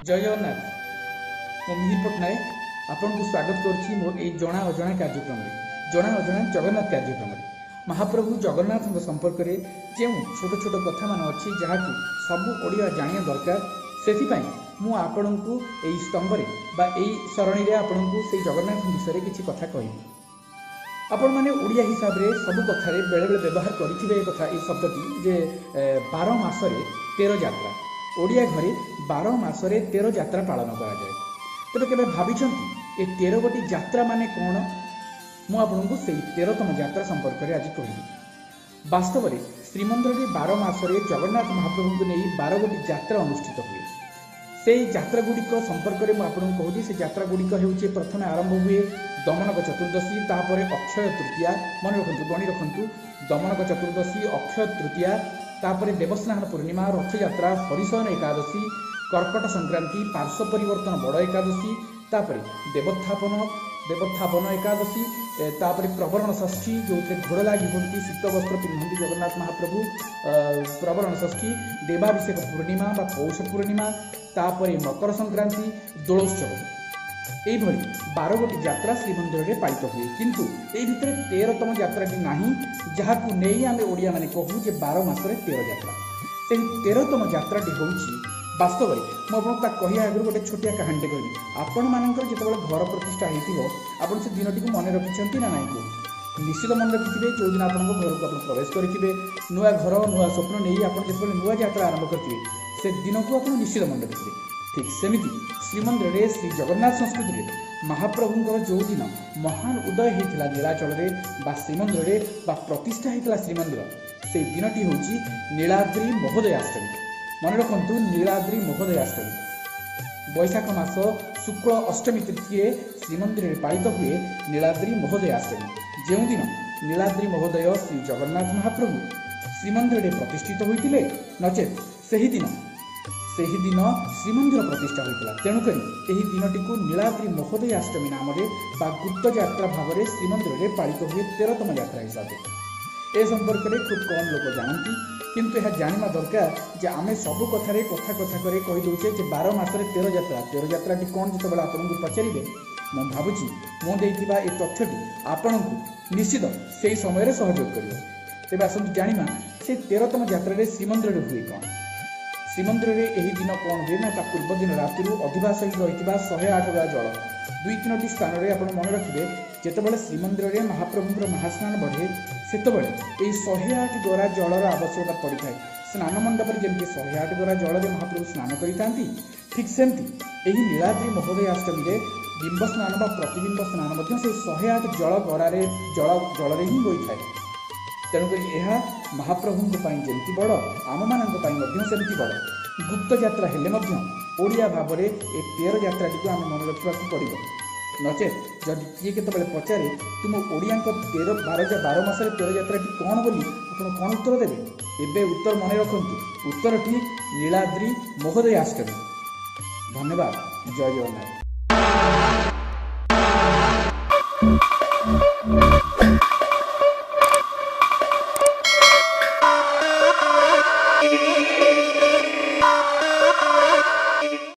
ଜୟ ଜଗନ୍ନାଥ। ମୁଁ ମିହିର ପଟ୍ଟନାୟକ ଆପଣଙ୍କୁ ସ୍ୱାଗତ କରୁଛି ମୋର ଏଇ ଜଣା ଅଜଣା କାର୍ଯ୍ୟକ୍ରମରେ, ଜଣା ଅଜଣା ଜଗନ୍ନାଥ କାର୍ଯ୍ୟକ୍ରମରେ। ମହାପ୍ରଭୁ ଜଗନ୍ନାଥଙ୍କ ସମ୍ପର୍କରେ ଯେଉଁ ଛୋଟ ଛୋଟ କଥାମାନ ଅଛି, ଯାହାକୁ ସବୁ ଓଡ଼ିଆ ଜାଣିବା ଦରକାର, ସେଥିପାଇଁ ମୁଁ ଆପଣଙ୍କୁ ଏଇ ସ୍ତମ୍ଭରେ ବା ଏଇ ସରଣୀରେ ଆପଣଙ୍କୁ ସେଇ ଜଗନ୍ନାଥଙ୍କ ବିଷୟରେ କିଛି କଥା କହିବି। ଆପଣମାନେ ଓଡ଼ିଆ ହିସାବରେ ସବୁ କଥାରେ ବେଳେବେଳେ ବ୍ୟବହାର କରିଥିବେ ଏ କଥା, ଏଇ ଶବ୍ଦଟି ଯେ 12 ମାସରେ 13 ଯାତ୍ରା। ଓଡ଼ିଆ ଘରେ 12 ମାସରେ 13 ଯାତ୍ରା ପାଳନ କରାଯାଏ। ତେବେ କେବେ ଭାବିଛନ୍ତି ଏ 13 ଗୋଟି ଯାତ୍ରା ମାନେ କ'ଣ? ମୁଁ ଆପଣଙ୍କୁ ସେଇ 13ତମ ଯାତ୍ରା ସମ୍ପର୍କରେ ଆଜି କହିବି। ବାସ୍ତବରେ ଶ୍ରୀମନ୍ଦିରରେ 12 ମାସରେ ଜଗନ୍ନାଥ ମହାପ୍ରଭୁଙ୍କୁ ନେଇ 12 ଗୋଟି ଯାତ୍ରା ଅନୁଷ୍ଠିତ ହୁଏ। ସେଇ ଯାତ୍ରା ଗୁଡ଼ିକ ସମ୍ପର୍କରେ ମୁଁ ଆପଣଙ୍କୁ କହୁଛି। ସେ ଯାତ୍ରା ଗୁଡ଼ିକ ହେଉଛି, ପ୍ରଥମେ ଆରମ୍ଭ ହୁଏ ଦମନକ ଚତୁର୍ଦ୍ଦଶୀ, ତାପରେ ଅକ୍ଷୟ ତୃତୀୟା। ମନେ ରଖନ୍ତୁ, ଗଣି ରଖନ୍ତୁ, ଦମନକ ଚତୁର୍ଦ୍ଦଶୀ, ଅକ୍ଷୟ ତୃତୀୟା, ତାପରେ ଦେବସ୍ନାନ ପୂର୍ଣ୍ଣିମା, ରଥଯାତ୍ରା, ହରିଶୟନ ଏକାଦଶୀ, କର୍କଟ ସଂକ୍ରାନ୍ତି, ପାର୍ଶ୍ୱ ପରିବର୍ତ୍ତନ ବଡ଼ ଏକାଦଶୀ, ତାପରେ ଦେବୋତ୍ଥାପନ ଏକାଦଶୀ, ତାପରେ ପ୍ରବରଣ ଷଷ୍ଠୀ, ଯେଉଁଥିରେ ଘୋଡ଼ ଲାଗି ହୁଅନ୍ତି, ଶୀତ ବସ୍ତ୍ର ପିନ୍ଧନ୍ତି ଜଗନ୍ନାଥ ମହାପ୍ରଭୁ, ପ୍ରବରଣ ଷଷ୍ଠୀ, ଦେବାଭିଷେକ ପୂର୍ଣ୍ଣିମା ବା ପୌଷ ପୂର୍ଣ୍ଣିମା, ତାପରେ ମକର ସଂକ୍ରାନ୍ତି, ଦୋଳୋତ୍ସବ। ଏଇଭଳି 12 ଗୋଟି ଯାତ୍ରା ଶ୍ରୀମନ୍ଦିରରେ ପାଳିତ ହୁଏ। କିନ୍ତୁ ଏଇ ଭିତରେ 13ତମ ଯାତ୍ରାଟି ନାହିଁ, ଯାହାକୁ ନେଇ ଆମେ ଓଡ଼ିଆମାନେ କହୁ ଯେ 12 ମାସରେ 13 ଯାତ୍ରା। ସେହି 13ତମ ଯାତ୍ରାଟି ହେଉଛି, ବାସ୍ତବରେ ମୁଁ ଆପଣଙ୍କୁ ତା କହିବା ଆଗରୁ ଗୋଟେ ଛୋଟିଆ କାହାଣୀଟେ କହିବି। ଆପଣମାନଙ୍କର ଯେତେବେଳେ ଘର ପ୍ରତିଷ୍ଠା ହେଇଥିବ, ଆପଣ ସେ ଦିନଟିକୁ ମନେ ରଖିଛନ୍ତି ନା ନାହିଁ କୁହନ୍ତୁ? ନିଶ୍ଚିତ ମନେ ରଖିଥିବେ। ଯେଉଁଦିନ ଆପଣଙ୍କ ଘରକୁ ଆପଣ ପ୍ରବେଶ କରିଥିବେ, ନୂଆ ଘର ନୂଆ ସ୍ୱପ୍ନ ନେଇ ଆପଣ ଯେତେବେଳେ ନୂଆ ଯାତ୍ରା ଆରମ୍ଭ କରିଥିବେ, ସେ ଦିନକୁ ଆପଣ ନିଶ୍ଚିତ ମନେ ରଖିଥିବେ। ଠିକ୍ ସେମିତି ଶ୍ରୀମନ୍ଦିରରେ ଶ୍ରୀ ଜଗନ୍ନାଥ ସଂସ୍କୃତିରେ ମହାପ୍ରଭୁଙ୍କର ଯେଉଁଦିନ ମହାନ ଉଦୟ ହେଇଥିଲା ନୀଳାଚଳରେ ବା ଶ୍ରୀମନ୍ଦିରରେ ବା ପ୍ରତିଷ୍ଠା ହେଇଥିଲା ଶ୍ରୀମନ୍ଦିର, ସେଇ ଦିନଟି ହେଉଛି ନୀଳାଦ୍ରି ମହୋଦୟାଷ୍ଟମୀ। ମନେ ରଖନ୍ତୁ, ନୀଳାଦ୍ରି ମହୋଦୟାଷ୍ଟମୀ। ବୈଶାଖ ମାସ ଶୁକ୍ଳ ଅଷ୍ଟମୀ ତିଥିରେ ଶ୍ରୀମନ୍ଦିରରେ ପାଳିତ ହୁଏ ନୀଳାଦ୍ରି ମହୋଦୟାଷ୍ଟମୀ। ଯେଉଁଦିନ ନୀଳାଦ୍ରି ମହୋଦୟ ଶ୍ରୀ ଜଗନ୍ନାଥ ମହାପ୍ରଭୁ ଶ୍ରୀମନ୍ଦିରରେ ପ୍ରତିଷ୍ଠିତ ହୋଇଥିଲେ, ନଚେତ୍ ସେହିଦିନ ଶ୍ରୀମନ୍ଦିର ପ୍ରତିଷ୍ଠା ହୋଇଥିଲା। ତେଣୁକରି ଏହି ଦିନଟିକୁ ନୀଳାଦ୍ରି ମହୋଦୟାଷ୍ଟମୀ ନାମରେ ବା ଗୁପ୍ତ ଯାତ୍ରା ଭାବରେ ଶ୍ରୀମନ୍ଦିରରେ ପାଳିତ ହୁଏ 13ତମ ଯାତ୍ରା ହିସାବରେ। ଏ ସମ୍ପର୍କରେ ଖୁବ୍ କମ୍ ଲୋକ ଜାଣନ୍ତି, କିନ୍ତୁ ଏହା ଜାଣିବା ଦରକାର ଯେ ଆମେ ସବୁ କଥାରେ କଥା କଥା କରି କହିଦେଉଛେ ଯେ 12 ମାସରେ 13 ଯାତ୍ରା। 13 ଯାତ୍ରାଟି କ'ଣ ଯେତେବେଳେ ଆପଣଙ୍କୁ ପଚାରିବେ, ମୁଁ ଭାବୁଛି ମୁଁ ଦେଇଥିବା ଏ ତଥ୍ୟଟି ଆପଣଙ୍କୁ ନିଶ୍ଚିତ ସେହି ସମୟରେ ସହଯୋଗ କରିବ। ତେବେ ଆସନ୍ତୁ ଜାଣିବା ସେ 13ତମ ଯାତ୍ରାରେ ଶ୍ରୀମନ୍ଦିରରେ ହୁଏ କ'ଣ। ଶ୍ରୀମନ୍ଦିରରେ ଏହି ଦିନ କ'ଣ ହୁଏ ନା, ତା ପୂର୍ବ ଦିନ ରାତିରୁ ଅଧିବାସ ହୋଇ ରହିଥିବା 108 ଗରା ଜଳ 2 3ଟି ସ୍ଥାନରେ ଆପଣ ମନେ ରଖିବେ। ଯେତେବେଳେ ଶ୍ରୀମନ୍ଦିରରେ ମହାପ୍ରଭୁଙ୍କର ମହାସ୍ନାନ ବଢ଼େ, ସେତେବେଳେ ଏହି 108 ଗରା ଜଳର ଆବଶ୍ୟକତା ପଡ଼ିଥାଏ। ସ୍ନାନ ମଣ୍ଡପରେ ଯେମିତି 108 ଗରା ଜଳରେ ମହାପ୍ରଭୁ ସ୍ନାନ କରିଥାନ୍ତି, ଠିକ୍ ସେମିତି ଏହି ନୀଳାଦ୍ରି ମହୋଦୟାଷ୍ଟମୀରେ ବିମ୍ବ ସ୍ନାନ ବା ପ୍ରତିବିମ୍ବ ସ୍ନାନ ମଧ୍ୟ ସେଇ 108 ଜଳ ଗରାରେ ଜଳରେ ହିଁ ହୋଇଥାଏ। ତେଣୁକରି ଏହା ମହାପ୍ରଭୁଙ୍କ ପାଇଁ ଯେମିତି ବଡ଼, ଆମମାନଙ୍କ ପାଇଁ ମଧ୍ୟ ସେମିତି ବଡ଼। ଗୁପ୍ତ ଯାତ୍ରା ହେଲେ ମଧ୍ୟ ଓଡ଼ିଆ ଭାବରେ ଏ 13 ଯାତ୍ରାଟିକୁ ଆମେ ମନେ ରଖିବାକୁ ପଡ଼ିବ। ନଚେତ୍ ଯଦି କିଏ କେତେବେଳେ ପଚାରେ ତୁମ ଓଡ଼ିଆଙ୍କ 12 ମାସରେ 13 ଯାତ୍ରାଟି କ'ଣ ବୋଲି, ଆପଣ କ'ଣ ଉତ୍ତର ଦେବେ? ଏବେ ଉତ୍ତର ମନେ ରଖନ୍ତୁ, ଉତ୍ତରଟି ନୀଳାଦ୍ରି ମହୋଦୟାଷ୍ଟମୀ। ଧନ୍ୟବାଦ, ଜୟ ଜଗନ୍ନାଥ।